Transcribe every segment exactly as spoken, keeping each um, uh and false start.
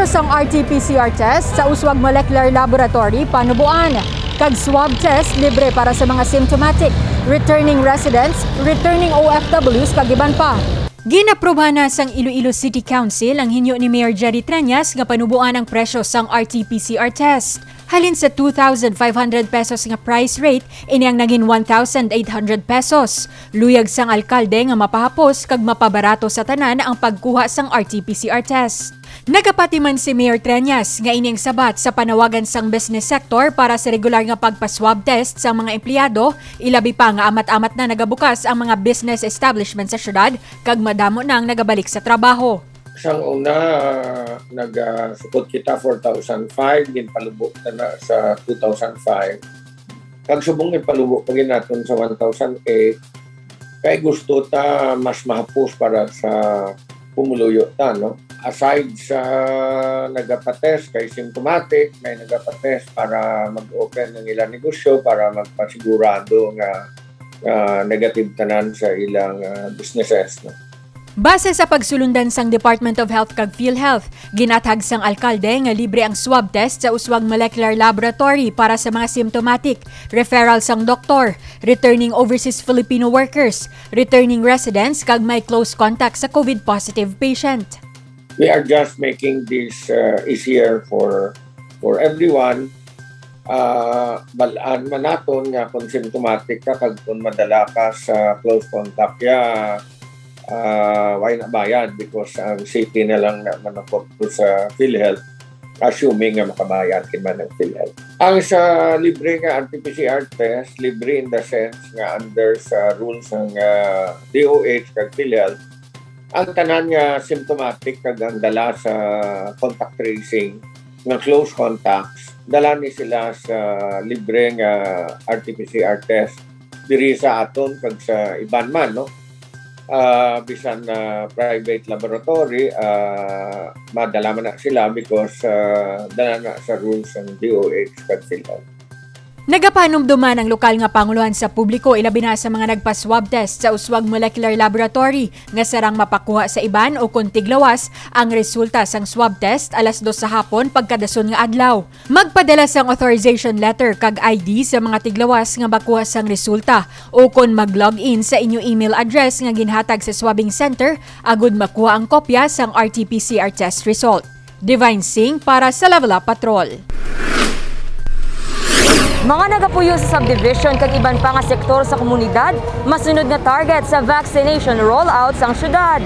Sang R T P C R test sa Uswag Molecular Laboratory, panuboan, kag swab test libre para sa mga symptomatic, returning residents, returning O F Ws, kag iban pa. Ginaprobahan na sang Iloilo City Council ang hinyo ni Mayor Jerry Treñas nga panuboan ang presyo sang R T P C R test. Halin sa two thousand five hundred pesos nga price rate, ini ang nagin one thousand eight hundred pesos. Luyag sang alkalde nga mapahapos kag mapabarato sa tanan ang pagkuha sang R T P C R test. Nagapati man si Mayor Treñas nga ini ang sabat sa panawagan sang business sector para sa regular nga pagpa-swab test sang mga empleyado, ilabi pa nga amat-amat na nagabukas ang mga business establishment sa syudad kag madamo na ang nagabalik sa trabaho. Sang una, nagasukod kita four thousand five, ginpalubo ta na sa two thousand five. Kag subong ginpalubo pa gid naton sa one thousand eight, kay gusto ta mas mahapos para sa pumuluyo ta, no? Aside sa nagapatest kay symptomatic, may nagapatest para mag-open ng ilang negosyo para magpasigurado nga, ah, negative tanan sa ilang, ah, businesses, no? Base sa pagsulundan sang Department of Health kag PhilHealth, ginathag sang alkalde nga libre ang swab test sa Uswag Molecular Laboratory para sa mga symptomatic, referral sang doktor, returning overseas Filipino workers, returning residents, kag may close contact sa COVID positive patient. We are just making this, uh, easier for, for everyone. Ah, bal-an man naton nga kung symptomatic ka kag kung madala ka sa close contact, ya, ah, wala na bayad because ang city na lang na manukop to sa PhilHealth, assuming nga makabayad gid man ang PhilHealth. Ang sa libre nga R T P C R test, libre in the sense nga under sa rules ng, ah, D O H kag PhilHealth, ang tanan nga symptomatic kag ang dala sa contact tracing nga close contacts, dala ni sila sa libre nga R T P C R test diri sa aton kag sa iban man, no? Ah, bisan na private laboratory, ah, madala man na sila because, ah, dala na sa rules ng D O H kag PhilHealth. Nagapanumduman ang lokal nga pangulohan sa publiko, ilabi na sa mga nagpa-swab test sa Uswag Molecular Laboratory, nga sarang mapakuha sa iban o kon tiglawas ang resulta sang swab test alas dos sa hapon pagkadason nga adlaw. Magpadala sang authorization letter kag I D sa mga tiglawas nga makuha sang resulta, o kon mag-log in sa inyo email address nga ginhatag sa swabbing center agud makuha ang kopya sang R T P C R test result. Divine Singh para sa Level Up Patrol. Mga nagapuyo sa subdivision kag iban pa nga sektor sa komunidad masunod nga target sa vaccination rollout sang syudad.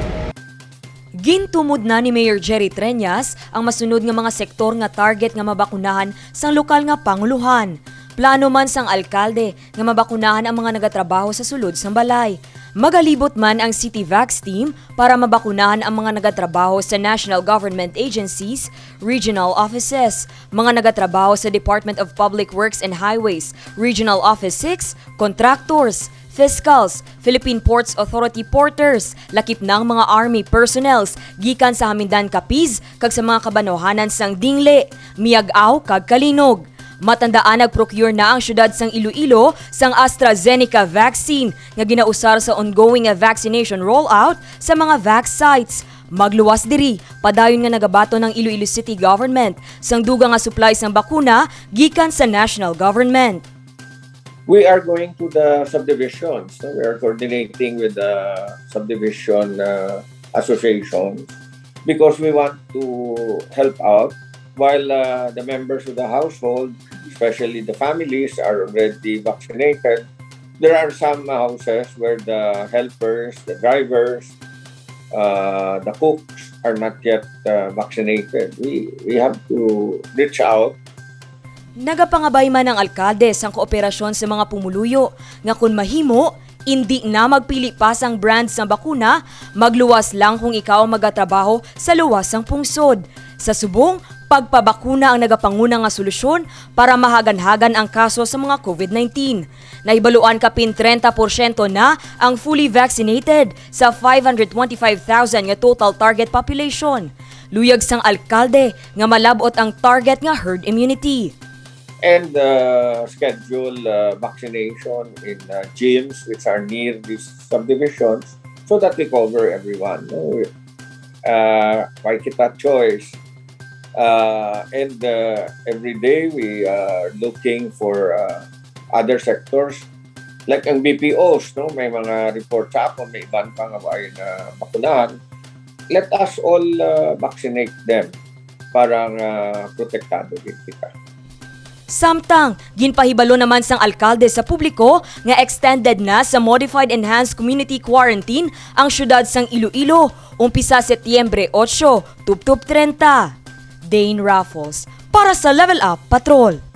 Gintumod na ni Mayor Jerry Treñas ang masunod nga mga sektor nga target nga mabakunahan sang lokal nga pangulohan. Plano man sang alkalde nga mabakunahan ang mga nagatrabaho sa sulod sang balay. Magalibot man ang City Vax Team para mabakunahan ang mga nagatrabaho sa national government agencies, regional offices, mga nagatrabaho sa Department of Public Works and Highways, Regional Office six, contractors, fiscals, Philippine Ports Authority porters, lakip na ang mga army personnels gikan sa Hamindan, Capiz, kag sa mga kabanwahanan sang Dingle, Miag-ao, kag Calinog. Matandaan, nag-procure na ang siyudad sang Iloilo sang AstraZeneca vaccine nga ginausar sa ongoing nga vaccination rollout sa mga vax sites. Magluwas diri, padayon nga nagabaton ang Iloilo City Government sang dugang nga supply sang bakuna gikan sa national government. We are going to the subdivisions, no? We are coordinating with the subdivision, uh, associations because we want to help out while, uh, the members of the household, especially the families, are already vaccinated. There are some houses where the helpers, the drivers, uh, the cooks are not yet, uh, vaccinated. We, we have to reach out. Nagapangabay man ang alkalde sang kooperasyon sa mga pumuluyo nga kon mahimo, indi na magpili pa sang brand sang bakuna, magluwas lang kung ikaw ang magatrabaho sa luwas sang pungsod. Sa subong, pagpabakuna ang nagapanguna nga solusyon para mahaganhagan ang kaso sa mga COVID nineteen. Nahibaluan kapin trenta porsyento na ang fully vaccinated sa five hundred twenty-five thousand nga total target population. Luyag sang alkalde nga malab-ot ang target nga herd immunity. And, uh, schedule, uh, vaccination in, uh, gyms which are near these subdivisions so that we cover everyone. No? Uh, why kita choice? Uh, and uh, every day we are looking for uh, other sectors. Like ang B P Os, no? May mga report sa akon, may iban pa nga wa na bakunahan. Let us all uh, vaccinate them para nga protektado gid kita. Samtang, ginpahibalo naman sang alkalde sa publiko nga extended na sa Modified Enhanced Community Quarantine ang siyudad sang Iloilo, umpisa Setyembre otso tubtob treinta. Dane Raffles, para sa Level Up Patrol.